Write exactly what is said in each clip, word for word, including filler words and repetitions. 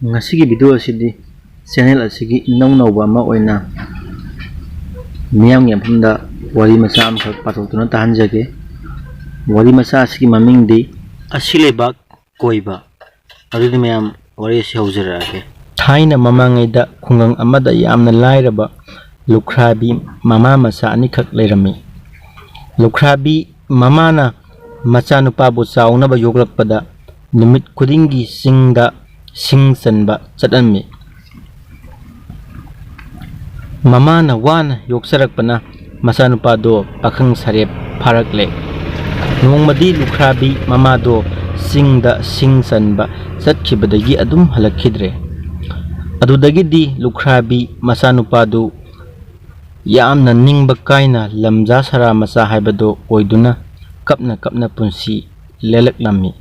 ꯉꯁꯤꯒꯤ ꯚꯤꯗꯤꯑꯣ ꯑꯁꯤꯗꯤ ꯆꯦꯅꯦꯜ ꯑꯁꯤꯒꯤ ꯏꯅꯧ ꯅꯧꯕ ꯑꯃ ꯑꯣꯏꯅ ꯃꯤꯌꯥꯝꯒꯤ ꯃꯐꯝꯗ ꯋꯥꯔꯤ ꯃꯆꯥ ꯑꯃꯈꯛ ꯄꯥꯊꯣꯛꯇꯨꯅ ꯇꯥꯍꯟꯖꯒꯦ꯫ ꯋꯥꯔꯤ ꯃꯆꯥ ꯑꯁꯤꯒꯤ ꯃꯃꯤꯡꯗꯤ ꯑꯁꯤ ꯂꯩꯕꯥꯛ ꯀꯣꯏꯕ꯫ ꯑꯗꯨꯗꯤ ꯃꯌꯥꯝ, ꯋꯥꯔꯤ ꯑꯁꯤ ꯍꯧꯖꯔꯛꯑꯒꯦ꯫ ꯊꯥꯏꯅ ꯃꯃꯥꯡꯉꯩꯗ ꯈꯨꯡꯒꯪ ꯑꯃꯗ ꯌꯥꯝꯅ ꯂꯥꯏꯔꯕ ꯂꯨꯈ꯭ꯔꯥꯕꯤ ꯃꯃꯥ ꯃꯆꯥ ꯑꯅꯤꯈꯛ ꯂꯩꯔꯝꯃꯤ꯫ ꯂꯨꯈ꯭ꯔꯥꯕꯤ ꯃꯃꯥꯅ ꯃꯆꯥꯅꯨꯄꯥꯕꯨ ꯆꯥꯎꯅꯕ ꯌꯣꯛꯂꯛꯄꯗ ꯅꯨꯃꯤꯠ ꯈꯨꯗꯤꯡꯒꯤ ꯆꯤꯡꯗ ꯁꯤꯡ ꯆꯟꯕ ꯆꯠꯂꯝꯃꯤ꯫ ꯃꯃꯥꯅ ꯋꯥꯅ ꯌꯣꯛꯆꯔꯛꯄꯅ ꯃꯆꯥꯅꯨꯄꯥꯗꯣ ꯄꯥꯈꯪ ꯁꯥꯔꯦꯞ ꯐꯥꯔꯛꯂꯦ꯫ ꯅꯣꯡꯃꯗꯤ ꯂꯨꯈ꯭ꯔꯥꯕꯤ ꯃꯃꯥꯗꯣ ꯆꯤꯡꯗ ꯁꯤꯡ ꯆꯟꯕ ꯆꯠꯈꯤꯕꯗꯒꯤ ꯑꯗꯨꯝ ꯍꯜꯂꯛꯈꯤꯗ꯭ꯔꯦ꯫ ꯑꯗꯨꯗꯒꯤꯗꯤ ꯂꯨꯈ꯭ꯔꯥꯕꯤ ꯃꯆꯥꯅꯨꯄꯥꯗꯨ ꯌꯥꯝꯅ ꯅꯤꯡꯕ ꯀꯥꯏꯅ ꯂꯝꯖꯥ ꯁꯔꯥ ꯃꯆꯥ ꯍꯥꯏꯕꯗꯣ ꯑꯣꯏꯗꯨꯅ ꯀꯞꯅ ꯀꯞꯅ ꯄꯨꯟꯁꯤ ꯂꯦꯜꯂꯛꯂꯝꯃꯤ꯫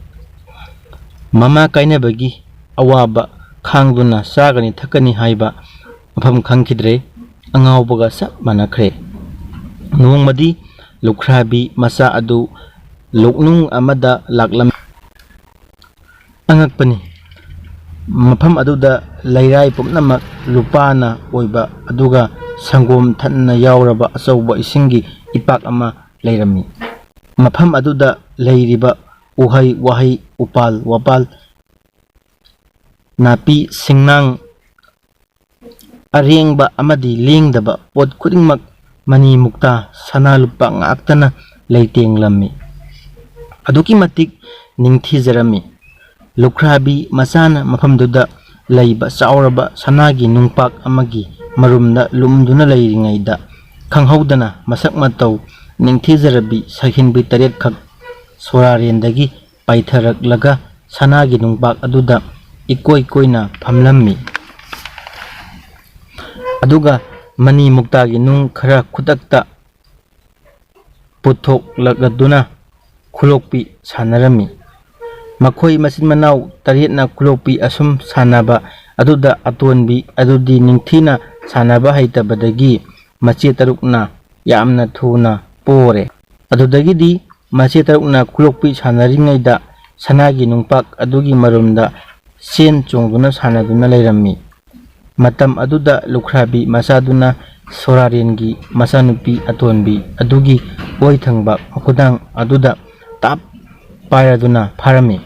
ꯃꯃꯥ ꯀꯥꯏꯅꯕꯒꯤ ꯑꯋꯥꯕ ꯈꯥꯡꯗꯨꯅ ꯆꯥꯒꯅꯤ ꯊꯛꯀꯅꯤ ꯍꯥꯏꯕ ꯃꯐꯝ ꯈꯪꯈꯤꯗ꯭ꯔꯦ꯫ ꯑꯉꯥꯎꯕꯒ ꯆꯞ ꯃꯥꯟꯅꯈ꯭ꯔꯦ꯫ ꯅꯣꯡꯃꯗꯤ ꯂꯨꯈ꯭ꯔꯥꯕꯤ ꯃꯆꯥ ꯑꯗꯨ ꯂꯣꯛꯅꯨꯡ ꯑꯃꯗ ꯂꯥꯛꯂꯝꯃꯤ꯫ ꯑꯉꯛꯄꯅꯤ, ꯃꯐꯝ ꯑꯗꯨꯗ ꯂꯩꯔꯥꯏ ꯄꯨꯝꯅꯃꯛ ꯂꯨꯄꯥꯅ ꯑꯣꯏꯕ, ꯑꯗꯨꯒ ꯁꯪꯒꯣꯝ ꯊꯟꯅ ꯌꯥꯎꯔꯕ ꯑꯆꯧꯕ ꯏꯁꯤꯡꯒꯤ ꯏꯄꯥꯛ ꯑꯃ ꯂꯩꯔꯝꯃꯤ꯫ ꯃꯐꯝ ꯑꯗꯨꯗ ꯂꯩꯔꯤꯕ ꯎꯍꯩ ꯋꯥꯍꯩ, ꯎꯄꯥꯜ ꯋꯥꯄꯥꯜ, ꯅꯥꯄꯤ ꯁꯤꯡꯅꯥꯡ, ꯑꯔꯦꯡꯕ ꯑꯃꯗꯤ ꯂꯦꯡꯗꯕ ꯄꯣꯠ ꯈꯨꯗꯤꯡꯃꯛ ꯃꯅꯤ ꯃꯨꯛꯇꯥ, ꯁꯅꯥ ꯂꯨꯄꯥ ꯉꯥꯛꯇꯅ ꯂꯩꯇꯦꯡꯂꯝꯃꯤ꯫ ꯑꯗꯨꯛꯀꯤ ꯃꯇꯤꯛ ꯅꯤꯡꯊꯤꯖꯔꯝꯃꯤ꯫ ꯂꯨꯈ꯭ꯔꯥꯕꯤ ꯃꯆꯥꯅ ꯃꯐꯝꯗꯨꯗ ꯂꯩꯕ ꯆꯥꯎꯔꯕ ꯁꯅꯥꯒꯤ ꯅꯨꯡꯄꯥꯛ ꯑꯃꯒꯤ ꯃꯔꯨꯝꯗ ꯂꯨꯝꯗꯨꯅ ꯂꯩꯔꯤꯉꯩꯗ, ꯈꯪꯍꯧꯗꯅ ꯃꯁꯛ ꯃꯇꯧ ꯅꯤꯡꯊꯤꯖꯔꯕꯤ ꯁꯛꯍꯦꯟꯕꯤ ꯇꯔꯦꯠꯈꯛ ꯁꯣꯔꯥꯔꯦꯟꯗꯒꯤ ꯄꯥꯏꯊꯔꯛꯂꯒ ꯁꯅꯥꯒꯤ ꯅꯨꯡꯄꯥꯛ ꯑꯗꯨꯗ ꯏꯀꯣꯏ ꯀꯣꯏꯅ ꯐꯝꯂꯝꯃꯤ꯫ ꯑꯗꯨꯒ ꯃꯅꯤ ꯃꯨꯛꯇꯥꯒꯤ ꯅꯨꯡ ꯈꯔ ꯈꯨꯗꯛꯇ ꯄꯨꯊꯣꯛꯂꯛꯂꯗꯨꯅ ꯈꯨꯂꯣꯛꯄꯤ ꯁꯥꯟꯅꯔꯝꯃꯤ꯫ ꯃꯈꯣꯏ ꯃꯆꯤꯟ ꯃꯅꯥꯎ ꯇꯔꯦꯠꯅ ꯈꯨꯂꯣꯛꯄꯤ ꯑꯁꯨꯝ ꯁꯥꯟꯅꯕ ꯑꯗꯨꯗ ꯑꯇꯣꯟꯕꯤ ꯑꯗꯨꯗꯤ ꯅꯤꯡꯊꯤꯅ ꯁꯥꯟꯅꯕ ꯍꯩꯇꯕꯗꯒꯤ ꯃꯆꯦ ꯇꯔꯨꯛꯅ ꯌꯥꯝꯅ ꯊꯨꯅ ꯄꯣꯔꯦ꯫ ꯑꯗꯨꯗꯒꯤꯗꯤ ꯃꯆꯦ ꯇꯔꯨꯛꯅ ꯈꯨꯂꯣꯛꯄꯤ ꯁꯥꯟꯅꯔꯤꯉꯩꯗ ꯁꯅꯥꯒꯤ ꯅꯨꯡꯄꯥꯛ ꯑꯗꯨꯒꯤ ꯃꯔꯨꯝꯗ ꯆꯦꯟ ꯆꯣꯡꯗꯨꯅ ꯁꯥꯟꯅꯗꯨꯅ ꯂꯩꯔꯝꯃꯤ꯫ ꯃꯇꯝ ꯑꯗꯨꯗ ꯂꯨꯈ꯭ꯔꯥꯕꯤ ꯃꯆꯥꯗꯨꯅ ꯁꯣꯔꯥꯔꯦꯟꯒꯤ ꯃꯆꯥꯅꯨꯄꯤ ꯑꯇꯣꯟꯕꯤ ꯑꯗꯨꯒꯤ ꯑꯣꯏ ꯊꯪꯕ ꯃꯈꯨꯗꯥꯡ ꯑꯗꯨꯗ ꯇꯥꯞ ꯄꯥꯏꯔꯗꯨꯅ ꯐꯥꯔꯝꯃꯤ꯫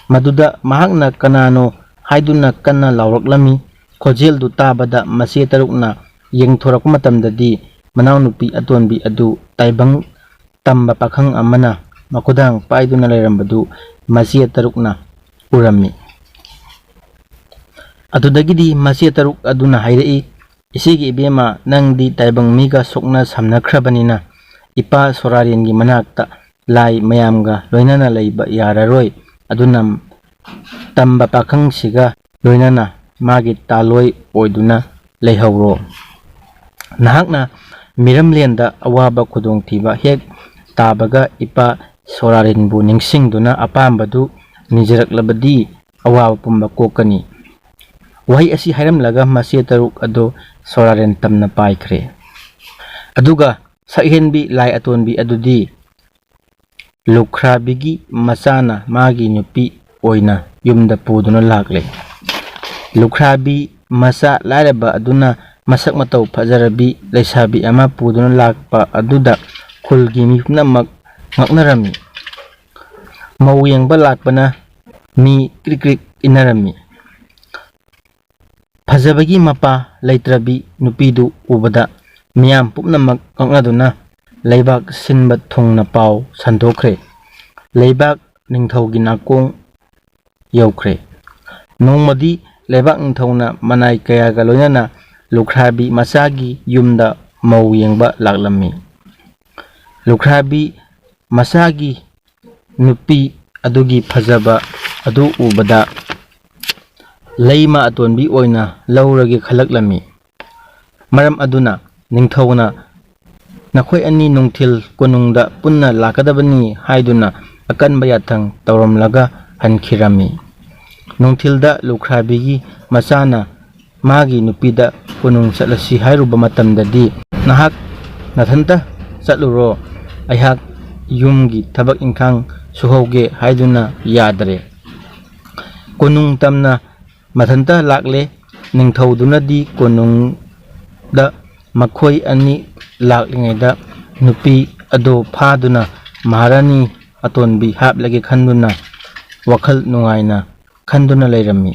ꯃꯗꯨꯗ ꯃꯍꯥꯛꯅ ꯀꯅꯥꯅꯣ ꯍꯥꯏꯗꯨꯅ ꯀꯟꯅ ꯂꯥꯎꯔꯛꯂꯝꯃꯤ꯫ ꯈꯣꯟꯖꯦꯜꯗꯨ ꯇꯥꯕꯗ ꯃꯆꯦ ꯇꯔꯨꯛꯅ ꯌꯦꯡꯊꯣꯔꯛꯄ ꯃꯇꯝꯗꯗꯤ ꯃꯅꯥꯎꯅꯨꯄꯤ ꯑꯇꯣꯟꯕꯤ ꯑꯗꯨ ꯇꯥꯏꯕꯪ ꯇꯝꯕ ꯄꯥꯈꯪ ꯑꯃꯅ ꯃꯈꯨꯗꯥꯡ ꯄꯥꯏꯗꯨꯅ ꯂꯩꯔꯝꯕꯗꯨ ꯃꯆꯦ ꯇꯔꯨꯛꯅ ꯎꯔꯝꯃꯤ꯫ ꯑꯗꯨꯗꯒꯤꯗꯤ ꯃꯆꯦ ꯇꯔꯨꯛ ꯑꯗꯨꯅ ꯍꯥꯏꯔꯛꯏ, "ꯏꯆꯦꯒꯤ ꯏꯕꯦꯝꯃ, ꯅꯪꯗꯤ ꯇꯥꯏꯕꯪ ꯃꯤꯒ ꯁꯣꯛꯅ ꯁꯝꯅꯈ꯭ꯔꯕꯅꯤꯅ ꯏꯄꯥ ꯁꯣꯔꯥꯔꯦꯟꯒꯤ ꯃꯅꯥꯛꯇ ꯂꯥꯏ ꯃꯌꯥꯝꯒ ꯂꯣꯏꯅꯅ ꯂꯩꯕ ꯌꯥꯔꯔꯣꯏ꯫ ꯑꯗꯨꯅ ꯇꯝꯕ ꯄꯥꯈꯪꯁꯤꯒ ꯂꯣꯏꯅꯅ ꯃꯥꯒꯤ ꯇꯥꯂꯣꯏ ꯑꯣꯏꯗꯨꯅ ꯂꯩꯍꯧꯔꯣ꯫ ꯅꯍꯥꯛꯅ ꯃꯤꯔꯝꯂꯦꯟꯗ ꯑꯋꯥꯕ ꯈꯨꯗꯣꯡꯊꯤꯕ ꯍꯦꯛ ꯇꯥꯕꯒ ꯏꯄꯥ ꯁꯣꯔꯥꯔꯦꯟꯕꯨ ꯅꯤꯡꯁꯤꯡꯗꯨꯅ ꯑꯄꯥꯝꯕꯗꯨ ꯅꯤꯖꯔꯛꯂꯕꯗꯤ ꯑꯋꯥꯕ ꯄꯨꯝꯕ ꯀꯣꯛꯀꯅꯤ꯫" ꯋꯥꯍꯩ ꯑꯁꯤ ꯍꯥꯏꯔꯝꯂꯒ ꯃꯆꯦ ꯇꯔꯨꯛ ꯑꯗꯨ ꯁꯣꯔꯥꯔꯦꯟ ꯇꯝꯅ ꯄꯥꯏꯈ꯭ꯔꯦ꯫ ꯑꯗꯨꯒ ꯁꯛꯍꯦꯟꯕꯤ ꯂꯥꯏ ꯑꯇꯣꯟꯕꯤ ꯑꯗꯨꯗꯤ ꯂꯨꯈ꯭ꯔꯥꯕꯤꯒꯤ ꯃꯆꯥꯅ ꯃꯥꯒꯤ ꯅꯨꯄꯤ ꯑꯣꯏꯅ ꯌꯨꯝꯗ ꯄꯨꯗꯨꯅ ꯂꯥꯛꯂꯦ꯫ ꯂꯨꯈ꯭ꯔꯥꯕꯤ ꯃꯆꯥ ꯂꯥꯏꯔꯕ ꯑꯗꯨꯅ ꯃꯁꯛ ꯃꯇꯧ ꯐꯖꯔꯕꯤ ꯂꯩꯁꯥꯕꯤ ꯑꯃ ꯄꯨꯗꯨꯅ ꯂꯥꯛꯄ ꯑꯗꯨꯗ ꯈꯨꯜꯒꯤ ꯃꯤ ꯄꯨꯝꯅꯃꯛ ꯉꯛꯅꯔꯝꯃꯤ꯫ ꯃꯧ ꯌꯦꯡꯕ ꯂꯥꯛꯄꯅ ꯃꯤ ꯀ꯭ꯔꯤꯛ ꯀ꯭ꯔꯤꯛ ꯏꯟꯅꯔꯝꯃꯤ꯫ ꯐꯖꯕꯒꯤ ꯃꯄꯥ ꯂꯩꯇ꯭ꯔꯕꯤ ꯅꯨꯄꯤꯗꯨ ꯎꯕꯗ ꯃꯤꯌꯥꯝ ꯄꯨꯝꯅꯃꯛ ꯉꯛꯅꯗꯨꯅ ꯂꯩꯕꯥꯛ ꯁꯤꯟꯕ ꯊꯨꯡꯅ ꯄꯥꯎ ꯁꯟꯗꯣꯛꯈ꯭ꯔꯦ꯫ ꯂꯩꯕꯥꯛ ꯅꯤꯡꯊꯧꯒꯤ ꯅꯥꯀꯣꯡ ꯌꯧꯈ꯭ꯔꯦ꯫ ꯅꯣꯡꯃꯗꯤ ꯂꯩꯕꯥꯛ ꯅꯤꯡꯊꯧꯅ ꯃꯅꯥꯏ ꯀꯌꯥꯒ ꯂꯣꯏꯅꯅ ꯂꯨꯈ꯭ꯔꯥꯕꯤ ꯃꯆꯥꯒꯤ ꯌꯨꯝꯗ ꯃꯧ ꯌꯦꯡꯕ ꯂꯥꯛꯂꯝꯃꯤ꯫ ꯂꯨꯈ꯭ꯔꯥꯕꯤ ꯃꯆꯥꯒꯤ ꯅꯨꯄꯤ ꯑꯗꯨꯒꯤ ꯐꯖꯕ ꯑꯗꯨ ꯎꯕꯗ ꯂꯩꯃ ꯑꯇꯣꯟꯕꯤ ꯑꯣꯏꯅ ꯂꯧꯔꯒꯦ ꯈꯜꯂꯛꯂꯝꯃꯤ꯫ ꯃꯔꯝ ꯑꯗꯨꯅ ꯅꯤꯡꯊꯧꯅ "ꯅꯈꯣꯏ ꯑꯅꯤ ꯅꯨꯡꯊꯤꯜ ꯀꯣꯅꯨꯡꯗ ꯄꯨꯟꯅ ꯂꯥꯛꯀꯗꯕꯅꯤ" ꯍꯥꯏꯗꯨꯅ ꯑꯀꯟꯕ ꯌꯥꯊꯪ ꯇꯧꯔꯝꯂꯒ ꯍꯟꯈꯤꯔꯝꯃꯤ꯫ ꯅꯨꯡꯊꯤꯜꯗ ꯂꯨꯈ꯭ꯔꯥꯕꯤꯒꯤ ꯃꯆꯥꯅ ꯃꯥꯒꯤ ꯅꯨꯄꯤꯗ "ꯀꯣꯅꯨꯡ ꯆꯠꯂꯁꯤ" ꯍꯥꯏꯔꯨꯕ ꯃꯇꯝꯗꯗꯤ, "ꯅꯍꯥꯛ ꯅꯊꯟꯇ ꯆꯠꯂꯨꯔꯣ, ꯑꯩꯍꯥꯛ ꯌꯨꯝꯒꯤ ꯊꯕꯛ ꯏꯪꯈꯥꯡ ꯁꯨꯍꯧꯒꯦ" ꯍꯥꯏꯗꯨꯅ ꯌꯥꯗ꯭ꯔꯦ꯫ ꯀꯣꯅꯨꯡ ꯇꯝꯅ ꯃꯊꯟꯇ ꯂꯥꯛꯂꯦ꯫ ꯅꯤꯡꯊꯧꯗꯨꯅꯗꯤ ꯀꯣꯅꯨꯡꯗ ꯃꯈꯣꯏ ꯑꯅꯤ ꯂꯥꯛꯂꯤꯉꯩꯗ ꯅꯨꯄꯤ ꯑꯗꯣ ꯐꯥꯗꯨꯅ ꯃꯍꯥꯔꯥꯅꯤ ꯑꯇꯣꯟꯕꯤ ꯍꯥꯞꯂꯒꯦ ꯈꯟꯗꯨꯅ ꯋꯥꯈꯜ ꯅꯨꯡꯉꯥꯏꯅ ꯈꯟꯗꯨꯅ ꯂꯩꯔꯝꯃꯤ꯫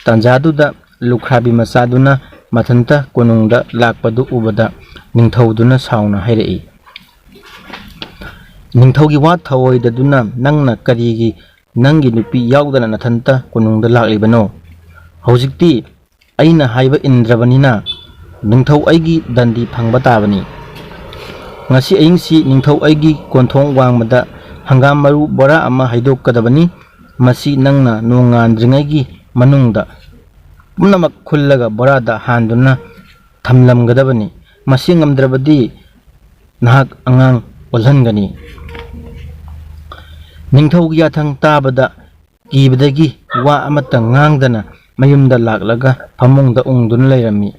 ꯇꯥꯟꯖꯥꯗꯨꯗ ꯂꯨꯈ꯭ꯔꯥꯕꯤ ꯃꯆꯥꯗꯨꯅ ꯃꯊꯟꯇ ꯀꯣꯅꯨꯡꯗ ꯂꯥꯛꯄꯗꯨ ꯎꯕꯗ ꯅꯤꯡꯊꯧꯗꯨꯅ ꯁꯥꯎꯅ ꯍꯥꯏꯔꯛꯏ, "ꯅꯤꯡꯊꯧꯒꯤ ꯋꯥ ꯊꯧꯑꯣꯏꯗꯗꯨꯅ ꯅꯪꯅ ꯀꯔꯤꯒꯤ ꯅꯪꯒꯤ ꯅꯨꯄꯤ ꯌꯥꯎꯗꯅ ꯅꯊꯟꯇ ꯀꯣꯅꯨꯡꯗ ꯂꯥꯛꯂꯤꯕꯅꯣ? ꯍꯧꯖꯤꯛꯇꯤ ꯑꯩꯅ ꯍꯥꯏꯕ ꯏꯟꯗ꯭ꯔꯕꯅꯤꯅ ꯅꯤꯡꯊꯧ ꯑꯩꯒꯤ ꯗꯟꯗꯤ ꯐꯪꯕ ꯇꯥꯕꯅꯤ꯫ ꯉꯁꯤ ꯑꯍꯤꯡꯁꯤ ꯅꯤꯡꯊꯧ ꯑꯩꯒꯤ ꯀꯣꯟꯊꯣꯡ ꯋꯥꯡꯃꯗ ꯍꯪꯒꯥꯝ ꯃꯔꯨ ꯕꯣꯔꯥ ꯑꯃ ꯍꯩꯗꯣꯛꯀꯗꯕꯅꯤ꯫ ꯃꯁꯤ ꯅꯪꯅ ꯅꯣꯡꯉꯥꯟꯗ꯭ꯔꯤꯉꯩꯒꯤ ꯃꯅꯨꯡꯗ ꯄꯨꯝꯅꯃꯛ ꯈꯨꯜꯂꯒ ꯕꯣꯔꯥꯗ ꯍꯥꯟꯗꯨꯅ ꯊꯝꯂꯝꯒꯗꯕꯅꯤ꯫ ꯃꯁꯤ ꯉꯝꯗ꯭ꯔꯕꯗꯤ ꯅꯍꯥꯛ ꯑꯉꯥꯡ ꯑꯣꯜꯍꯟꯒꯅꯤ꯫" ꯅꯤꯡꯊꯧꯒꯤ ꯌꯥꯊꯪ ꯇꯥꯕꯗ ꯀꯤꯕꯗꯒꯤ ꯋꯥ ꯑꯃꯠꯇ ꯉꯥꯡꯗꯅ ꯃꯌꯨꯝꯗ ꯂꯥꯛꯂꯒ ꯐꯃꯨꯡꯗ ꯎꯪꯗꯨꯅ ꯂꯩꯔꯝꯃꯤ꯫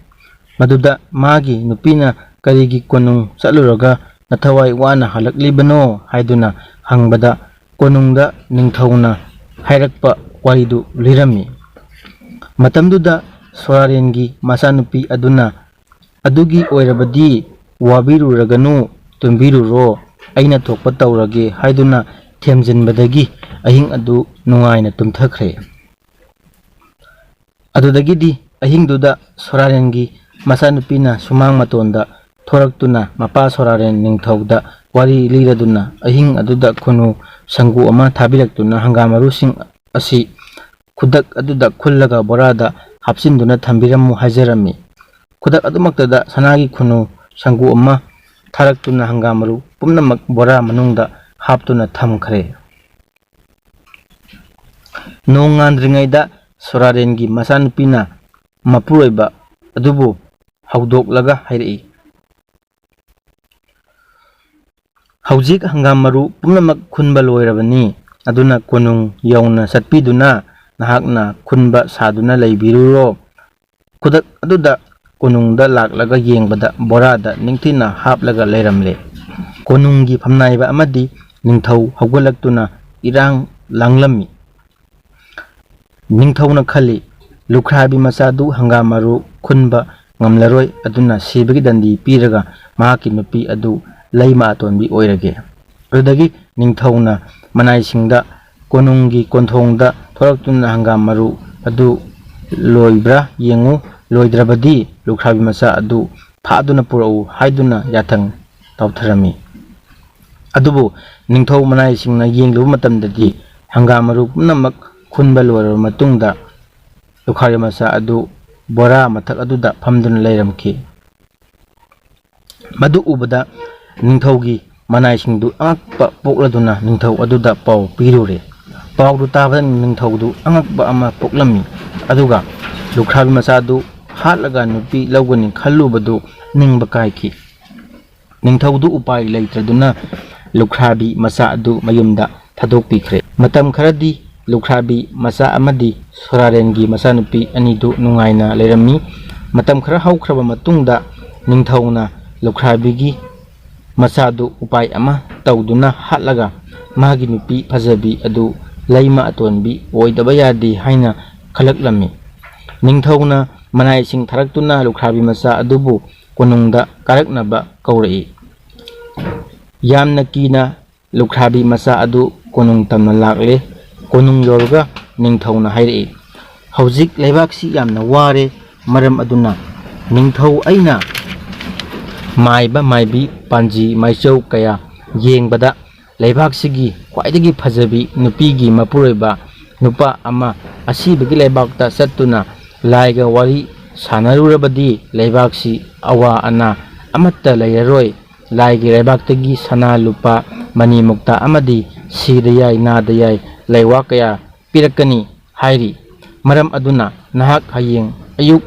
ꯃꯗꯨꯗ ꯃꯥꯒꯤ ꯅꯨꯄꯤꯅ, "ꯀꯔꯤꯒꯤ ꯀꯣꯅꯨꯡ ꯆꯠꯂꯨꯔꯒ ꯅꯊꯋꯥꯏ ꯋꯥꯅ ꯍꯜꯂꯛꯂꯤꯕꯅꯣ?" ꯍꯥꯏꯗꯨꯅ ꯍꯪꯕꯗ, ꯀꯣꯅꯨꯡꯗ ꯅꯤꯡꯊꯧꯅ ꯍꯥꯏꯔꯛꯄ ꯋꯥꯔꯤꯗꯨ ꯂꯤꯔꯝꯃꯤ꯫ ꯃꯇꯝꯗꯨꯗ ꯁꯣꯔꯥꯔꯦꯟꯒꯤ ꯃꯆꯥꯅꯨꯄꯤ ꯑꯗꯨꯅ, "ꯑꯗꯨꯒꯤ ꯑꯣꯏꯔꯕꯗꯤ ꯋꯥꯕꯤꯔꯨꯔꯒꯅꯨ, ꯇꯨꯝꯕꯤꯔꯨꯔꯣ, ꯑꯩꯅ ꯊꯣꯛꯄ ꯇꯧꯔꯒꯦ" ꯍꯥꯏꯗꯨꯅ ꯊꯦꯝꯖꯤꯟꯕꯗꯒꯤ ꯑꯍꯤꯡ ꯑꯗꯨ ꯅꯨꯡꯉꯥꯏꯅ ꯇꯨꯝꯊꯈ꯭ꯔꯦ꯫ ꯑꯗꯨꯗꯒꯤꯗꯤ ꯑꯍꯤꯡꯗꯨꯗ ꯁꯣꯔꯥꯔꯦꯟꯒꯤ ꯃꯆꯥꯅꯨꯄꯤꯅ ꯁꯨꯃꯥꯡ ꯃꯇꯣꯟꯗ ꯊꯣꯔꯛꯇꯨꯅ ꯃꯄꯥ ꯁꯣꯔꯥꯔꯦꯟ ꯅꯤꯡꯊꯧꯗ ꯋꯥꯔꯤ ꯂꯤꯔꯗꯨꯅ ꯑꯍꯤꯡ ꯑꯗꯨꯗ ꯈꯨꯅꯨ ꯁꯪꯒꯨ ꯑꯃ ꯊꯥꯕꯤꯔꯛꯇꯨꯅ ꯍꯪꯒꯥꯝ ꯃꯔꯨꯁꯤꯡ ꯑꯁꯤ ꯈꯨꯗꯛ ꯑꯗꯨꯗ ꯈꯨꯜꯂꯒ ꯕꯣꯔꯥꯗ ꯍꯥꯞꯆꯤꯟꯗꯨꯅ ꯊꯝꯕꯤꯔꯝꯃꯨ ꯍꯥꯏꯖꯔꯝꯃꯤ꯫ ꯈꯨꯗꯛ ꯑꯗꯨꯃꯛꯇꯗ ꯁꯅꯥꯒꯤ ꯈꯨꯅꯨ ꯁꯪꯒꯨ ꯑꯃ ꯊꯥꯔꯛꯇꯨꯅ ꯍꯪꯒꯥꯝ ꯃꯔꯨ ꯄꯨꯝꯅꯃꯛ ꯕꯣꯔꯥ ꯃꯅꯨꯡꯗ ꯍꯥꯞꯇꯨꯅ ꯊꯝꯈ꯭ꯔꯦ꯫ ꯅꯣꯡꯉꯥꯟꯗ꯭ꯔꯤꯉꯩꯗ ꯁꯣꯔꯥꯔꯦꯟꯒꯤ ꯃꯆꯥꯅꯨꯄꯤꯅ ꯃꯄꯨꯔꯣꯏꯕ ꯑꯗꯨꯕꯨ ꯍꯧꯗꯣꯛꯂꯒ ꯍꯥꯏꯔꯛꯏ, "ꯍꯧꯖꯤꯛ ꯍꯪꯒꯥꯝ ꯃꯔꯨ ꯄꯨꯝꯅꯃꯛ ꯈꯨꯟꯕ ꯂꯣꯏꯔꯕꯅꯤ, ꯑꯗꯨꯅ ꯀꯣꯅꯨꯡ ꯌꯧꯅ ꯆꯠꯄꯤꯗꯨꯅ ꯅꯍꯥꯛꯅ ꯈꯨꯟꯕ ꯁꯥꯗꯨꯅ ꯂꯩꯕꯤꯔꯨꯔꯣ꯫" ꯈꯨꯗꯛ ꯑꯗꯨꯗ ꯀꯣꯅꯨꯡꯗ ꯂꯥꯛꯂꯒ ꯌꯦꯡꯕꯗ ꯕꯣꯔꯥꯗ ꯅꯤꯡꯊꯤꯅ ꯍꯥꯞꯂꯒ ꯂꯩꯔꯝꯂꯦ꯫ ꯀꯣꯅꯨꯡꯒꯤ ꯐꯝꯅꯥꯏꯕ ꯑꯃꯗꯤ ꯅꯤꯡꯊꯧ ꯍꯧꯒꯠꯂꯛꯇꯨꯅ ꯏꯔꯥꯡ ꯂꯥꯡꯂꯝꯃꯤ꯫ ꯅꯤꯡꯊꯧꯅ ꯈꯜꯂꯤ, ꯂꯨꯈ꯭ꯔꯥꯕꯤ ꯃꯆꯥꯗꯨ ꯍꯪꯒꯥꯝ ꯃꯔꯨ ꯈꯨꯟꯕ ꯉꯝꯂꯔꯣꯏ, ꯑꯗꯨꯅ ꯁꯤꯕꯒꯤ ꯗꯟꯗꯤ ꯄꯤꯔꯒ ꯃꯍꯥꯛꯀꯤ ꯅꯨꯄꯤ ꯑꯗꯨ ꯂꯩꯃ ꯑꯇꯣꯟꯕꯤ ꯑꯣꯏꯔꯒꯦ꯫ ꯑꯗꯨꯗꯒꯤ ꯅꯤꯡꯊꯧꯅ ꯃꯅꯥꯏꯁꯤꯡꯗ, "ꯀꯣꯅꯨꯡꯒꯤ ꯀꯣꯟꯊꯣꯡꯗ ꯊꯣꯔꯛꯇꯨꯅ ꯍꯪꯒꯥꯝ ꯃꯔꯨ ꯑꯗꯨ ꯂꯣꯏꯕ꯭ꯔꯥ ꯌꯦꯡꯉꯨ, ꯂꯣꯏꯗ꯭ꯔꯕꯗꯤ ꯂꯨꯈ꯭ꯔꯥꯕꯤ ꯃꯆꯥ ꯑꯗꯨ ꯐꯥꯗꯨꯅ ꯄꯨꯔꯛꯎ" ꯍꯥꯏꯗꯨꯅ ꯌꯥꯊꯪ ꯇꯧꯊꯔꯝꯃꯤ꯫ ꯑꯗꯨꯕꯨ ꯅꯤꯡꯊꯧ ꯃꯅꯥꯏꯁꯤꯡꯅ ꯌꯦꯡꯂꯨꯕ ꯃꯇꯝꯗꯗꯤ, ꯍꯪꯒꯥꯝ ꯃꯔꯨ ꯄꯨꯝꯅꯃꯛ ꯈꯨꯟꯕ ꯂꯣꯏꯔꯕ ꯃꯇꯨꯡꯗ, ꯂꯨꯈ꯭ꯔꯥꯕꯤ ꯃꯆꯥ ꯑꯗꯨ ꯕꯣꯔꯥ ꯃꯊꯛ ꯑꯗꯨꯗ ꯐꯝꯗꯨꯅ ꯂꯩꯔꯝꯈꯤ꯫ ꯃꯗꯨ ꯎꯕꯗ ꯅꯤꯡꯊꯧꯒꯤ ꯃꯅꯥꯏꯁꯤꯡꯗꯨ ꯑꯉꯛꯄ ꯄꯣꯛꯂꯗꯨꯅ ꯅꯤꯡꯊꯧ ꯑꯗꯨꯗ ꯄꯥꯎ ꯄꯤꯔꯨꯔꯦ꯫ ꯄꯥꯎꯗꯨ ꯇꯥꯕꯗ ꯅꯤꯡꯊꯧꯗꯨ ꯑꯉꯛꯄ ꯑꯃ ꯄꯣꯛꯂꯝꯃꯤ, ꯑꯗꯨꯒ ꯂꯨꯈ꯭ꯔꯥꯕꯤ ꯃꯆꯥꯗꯨ ꯍꯥꯠꯂꯒ ꯅꯨꯄꯤ ꯂꯧꯒꯅꯤ ꯈꯜꯂꯨꯕꯗꯨ ꯅꯤꯡꯕ ꯀꯥꯏꯈꯤ꯫ ꯅꯤꯡꯊꯧꯗꯨ ꯎꯄꯥꯏ ꯂꯩꯇ꯭ꯔꯗꯨꯅ ꯂꯨꯈ꯭ꯔꯥꯕꯤ ꯃꯆꯥ ꯑꯗꯨ ꯃꯌꯨꯝꯗ ꯊꯥꯗꯣꯛꯄꯤꯈ꯭ꯔꯦ꯫ ꯃꯇꯝ ꯈꯔꯗꯤ ꯂꯨꯈ꯭ꯔꯥꯕꯤ ꯃꯆꯥ ꯑꯃꯗꯤ ꯁꯣꯔꯥꯔꯦꯟꯒꯤ ꯃꯆꯥꯅꯨꯄꯤ ꯑꯅꯤꯗꯨ ꯅꯨꯡꯉꯥꯏꯅ ꯂꯩꯔꯝꯃꯤ꯫ ꯃꯇꯝ ꯈꯔ ꯍꯧꯈ꯭ꯔꯕ ꯃꯇꯨꯡꯗ ꯅꯤꯡꯊꯧꯅ ꯂꯨꯈ꯭ꯔꯥꯕꯤꯒꯤ ꯃꯆꯥꯗꯨ ꯎꯄꯥꯏ ꯑꯃ ꯇꯧꯗꯨꯅ ꯍꯥꯠꯂꯒ ꯃꯥꯒꯤ ꯅꯨꯄꯤ ꯐꯖꯕꯤ ꯑꯗꯨ ꯂꯩꯃ ꯑꯇꯣꯟꯕꯤ ꯑꯣꯏꯗꯕ ꯌꯥꯗꯦ ꯍꯥꯏꯅ ꯈꯜꯂꯛꯂꯝꯃꯤ꯫ ꯅꯤꯡꯊꯧꯅ ꯃꯅꯥꯏꯁꯤꯡ ꯊꯥꯔꯛꯇꯨꯅ ꯂꯨꯈ꯭ꯔꯥꯕꯤ ꯃꯆꯥ ꯑꯗꯨꯕꯨ ꯀꯣꯅꯨꯡꯗ ꯀꯥꯔꯛꯅꯕ ꯀꯧꯔꯛꯏ꯫ ꯌꯥꯝꯅ ꯀꯤꯅ ꯂꯨꯈ꯭ꯔꯥꯕꯤ ꯃꯆꯥ ꯑꯗꯨ ꯀꯣꯅꯨꯡ ꯇꯝꯅ ꯂꯥꯛꯂꯦ꯫ ꯀꯣꯅꯨꯡ ꯌꯧꯔꯒ ꯅꯤꯡꯊꯧꯅ ꯍꯥꯏꯔꯛꯏ, "ꯍꯧꯖꯤꯛ ꯂꯩꯕꯥꯛꯁꯤ ꯌꯥꯝꯅ ꯋꯥꯔꯦ, ꯃꯔꯝ ꯑꯗꯨꯅ ꯅꯤꯡꯊꯧ ꯑꯩꯅ ꯃꯥꯏꯕ ꯃꯥꯏꯕꯤ ꯄꯥꯟꯖꯤ ꯃꯥꯏꯆꯧ ꯀꯌꯥ ꯌꯦꯡꯕꯗ ꯂꯩꯕꯥꯛꯁꯤꯒꯤ ꯈ꯭ꯋꯥꯏꯗꯒꯤ ꯐꯖꯕꯤ ꯅꯨꯄꯤꯒꯤ ꯃꯄꯨꯔꯣꯏꯕ ꯅꯨꯄꯥ ꯑꯃ ꯑꯁꯤꯕꯒꯤ ꯂꯩꯕꯥꯛꯇ ꯆꯠꯇꯨꯅ ꯂꯥꯏꯒ ꯋꯥꯔꯤ ꯁꯥꯟꯅꯔꯨꯔꯕꯗꯤ ꯂꯩꯕꯥꯛꯁꯤ ꯑꯋꯥ ꯑꯅꯥ ꯑꯃꯠꯇ ꯂꯩꯔꯔꯣꯏ꯫ ꯂꯥꯏꯒꯤ ꯂꯩꯕꯥꯛꯇꯒꯤ ꯁꯅꯥ ꯂꯨꯄꯥ, ꯃꯅꯤ ꯃꯨꯛꯇꯥ ꯑꯃꯗꯤ ꯁꯤꯗ ꯌꯥꯏ ꯅꯥꯗ ꯌꯥꯏ ꯂꯩꯋꯥ ꯀꯌꯥ ꯄꯤꯔꯛꯀꯅꯤ" ꯍꯥꯏꯔꯤ꯫ ꯃꯔꯝ ꯑꯗꯨꯅ ꯅꯍꯥꯛ ꯍꯌꯦꯡ ꯑꯌꯨꯛ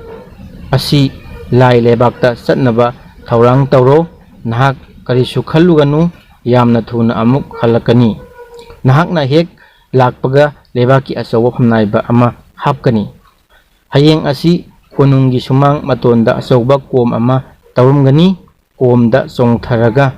ꯑꯁꯤ ꯂꯥꯏ ꯂꯩꯕꯥꯛꯇ ꯆꯠꯅꯕ ꯊꯧꯔꯥꯡ ꯇꯧꯔꯣ꯫ ꯅꯍꯥꯛ ꯀꯔꯤꯁꯨ ꯈꯜꯂꯨꯒꯅꯨ, ꯌꯥꯝꯅ ꯊꯨꯅ ꯑꯃꯨꯛ ꯍꯜꯂꯛꯀꯅꯤ꯫ ꯅꯍꯥꯛꯅ ꯍꯦꯛ ꯂꯥꯛꯄꯒ ꯂꯩꯕꯥꯛꯀꯤ ꯑꯆꯧꯕ ꯐꯝꯅꯥꯏꯕ ꯑꯃ ꯍꯥꯞꯀꯅꯤ꯫ ꯍꯌꯦꯡ ꯑꯁꯤ ꯀꯣꯅꯨꯡꯒꯤ ꯁꯨꯃꯥꯡ ꯃꯇꯣꯟꯗ ꯑꯆꯧꯕ ꯀꯣꯝ ꯑꯃ ꯇꯧꯔꯝꯒꯅꯤ꯫ ꯀꯣꯝꯗ ꯆꯣꯡꯊꯔꯒ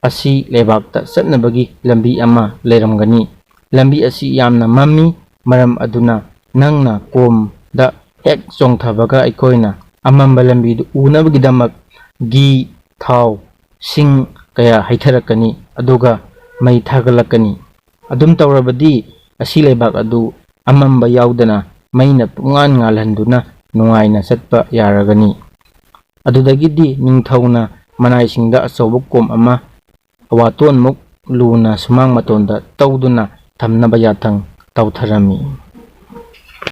ꯑꯁꯤ ꯂꯩꯕꯥꯛꯇ ꯆꯠꯅꯕꯒꯤ ꯂꯝꯕꯤ ꯑꯃ ꯂꯩꯔꯝꯒꯅꯤ꯫ ꯂꯝꯕꯤ ꯑꯁꯤ ꯌꯥꯝꯅ ꯃꯝꯃꯤ꯫ ꯃꯔꯝ ꯑꯗꯨꯅ ꯅꯪꯅ ꯀꯣꯝꯗ ꯍꯦꯛ ꯆꯣꯡꯊꯕꯒ ꯑꯩꯈꯣꯏꯅ ꯑꯃꯝꯕ ꯂꯝꯕꯤꯗꯨ ꯎꯅꯕꯒꯤꯗꯃꯛ ꯘꯤ, ꯊꯥꯎ, ꯁꯤꯡ ꯀꯌꯥ ꯍꯩꯊꯔꯛꯀꯅꯤ, ꯑꯗꯨꯒ ꯃꯩ ꯊꯥꯒꯠꯂꯛꯀꯅꯤ꯫ ꯑꯗꯨꯝ ꯇꯧꯔꯕꯗꯤ ꯑꯁꯤ ꯂꯩꯕꯥꯛ ꯑꯗꯨ ꯑꯃꯝꯕ ꯌꯥꯎꯗꯅ ꯃꯩꯅ ꯄꯨꯡꯉꯥꯟ ꯉꯥꯜꯍꯟꯗꯨꯅ ꯅꯨꯡꯉꯥꯏꯅ ꯆꯠꯄ ꯌꯥꯔꯒꯅꯤ꯫ ꯑꯗꯨꯗꯒꯤꯗꯤ ꯅꯤꯡꯊꯧꯅ ꯃꯅꯥꯏꯁꯤꯡꯗ ꯑꯆꯧꯕ ꯀꯣꯝ ꯑꯃ ꯑꯋꯥꯇꯣꯟꯃꯨꯛ ꯂꯨꯅ ꯁꯨꯃꯥꯡ ꯃꯇꯣꯟꯗ ꯇꯧꯗꯨꯅ ꯊꯝꯅꯕ ꯌꯥꯊꯪ ꯇꯧꯊꯔꯝꯃꯤ꯫